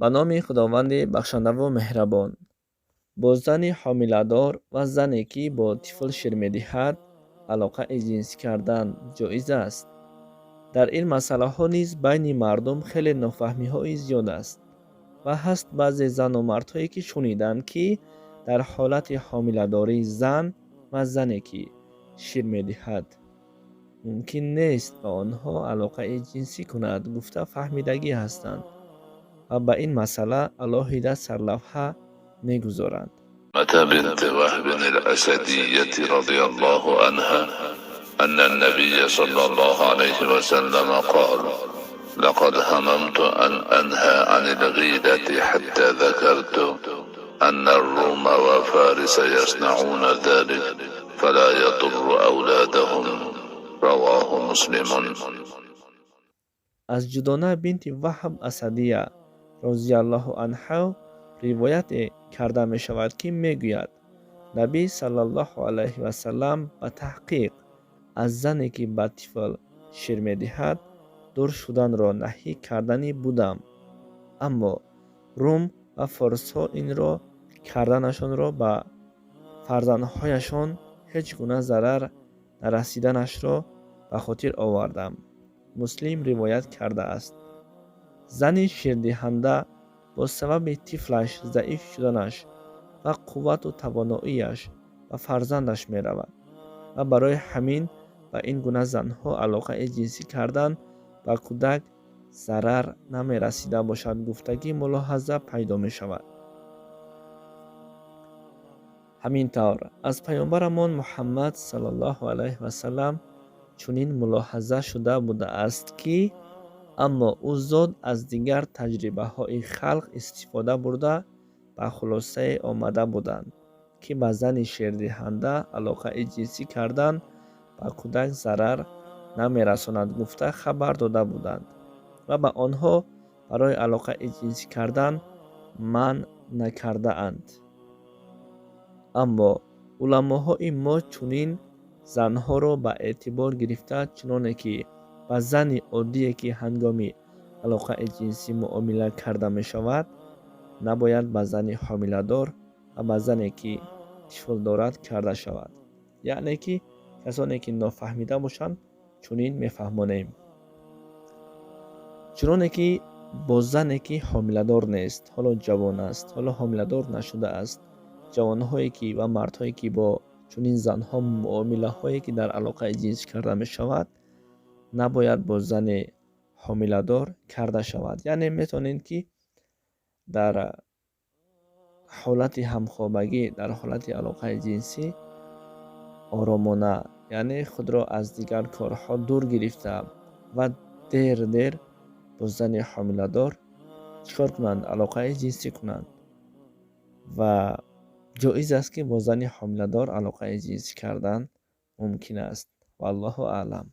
Ба номи Худованди бахшандаву меҳрабон. Бо зани ҳомиладор ва зане, ки бо тифл шир медиҳад, алоқаи ҷинсӣ кардан ҷоиз аст? Дар ин масъалаҳо низ байни мардум хеле нофаҳмиҳои зиёд аст ва ҳаст баъзе зану мардҳое, ки шуниданд, ки дар ҳолати ҳомиладории зан ва зане, ки шир медиҳад, мумкин нест ба онҳо алоқаи ҷинсӣ кунад гуфта фаҳмидагӣ ҳастанд ва ба ин масъала алоҳида сарлавҳа мегузоранд. بنت وهب الأسدية رضي الله عنها أن النبي صلى الله عليه وسلم قال: لقد هممت أن أنهى عن الغيلة حتى ذكرت أن الروم وفارس يصنعون ذلك فلا يضر أولادهم. رواه مسلم. Аз Ҷудона бинти Ваҳб Асадия розиаллоҳу анҳу ривояте карда мешавад, ки мегӯяд: Набӣ саллаллоҳу алайҳи васаллам ба таҳқиқ аз зане, ки ба тифл шир медиҳад, дур шуданро наҳӣ карданӣ будам, аммо Рум ва форсҳо инро карданашонро ба фарзандҳояшон ҳеҷ гуна зарар нарасиданашро ба хотир овардам. Муслим ривоят кардааст. Зани ширдиҳанда бо сабаби тифлаш заиф шуданаш ва қуввату тавоноияш ба фарзандаш меравад ва барои ҳамин ба ин гуна занҳо алоқаи ҷинсӣ кардан ба кӯдак зарар намерасида бошад гуфтагӣ мулоҳаза пайдо мешавад. Ҳамин тавр, аз паёмбарамон Муҳаммад саллаллоҳу алайҳи васаллам чунин мулоҳаза шуда будааст, ки аммо ӯ зот аз дигар таҷрибаҳои халқ истифода бурда, ба хулосае омада буданд, ки ба зани ширдиҳанда алоқаи ҷинсӣ кардан ба кӯдак зарар намерасонад гуфта хабар дода буданд ва ба онҳо барои алоқаи ҷинсӣ кардан манъ накардаанд. Аммо уламоҳои мо чунин занҳоро ба эътибор гирифта, чуноне ки ба зани оддие, ки ҳангоми алоқаи ҷинсӣ муомила карда мешавад, набояд ба зани ҳомиладор ва ба зане, ки тифл дорад, карда шавад. Яъне ки касоне, ки нофаҳмида бошанд, чунин мефаҳмонем: чуноне ки бо зане, ки ҳомиладор нест, ҳоло ҷавон аст, ҳоло ҳомиладор нашудааст, ҷавонҳое ки ва мардҳое, ки бо чунин занҳо муомилаҳое, ки дар алоқаи ҷинсӣ карда мешавад, набояд бо зани ҳомиладор карда шавад. Яъне метавонед, ки дар ҳолати ҳамхобагӣ, дар ҳолати алоқаи ҷинсӣ оромона, яъне худро аз дигар корҳо дур гирифта ва дер дер бо зани ҳомиладор чӣ кор кунанд? Алоқаи ҷинсӣ кунанд. Ва ҷоиз аст, ки бо зани ҳомиладор алоқаи ҷинсӣ кардан мумкин аст. Валлоҳу аълам.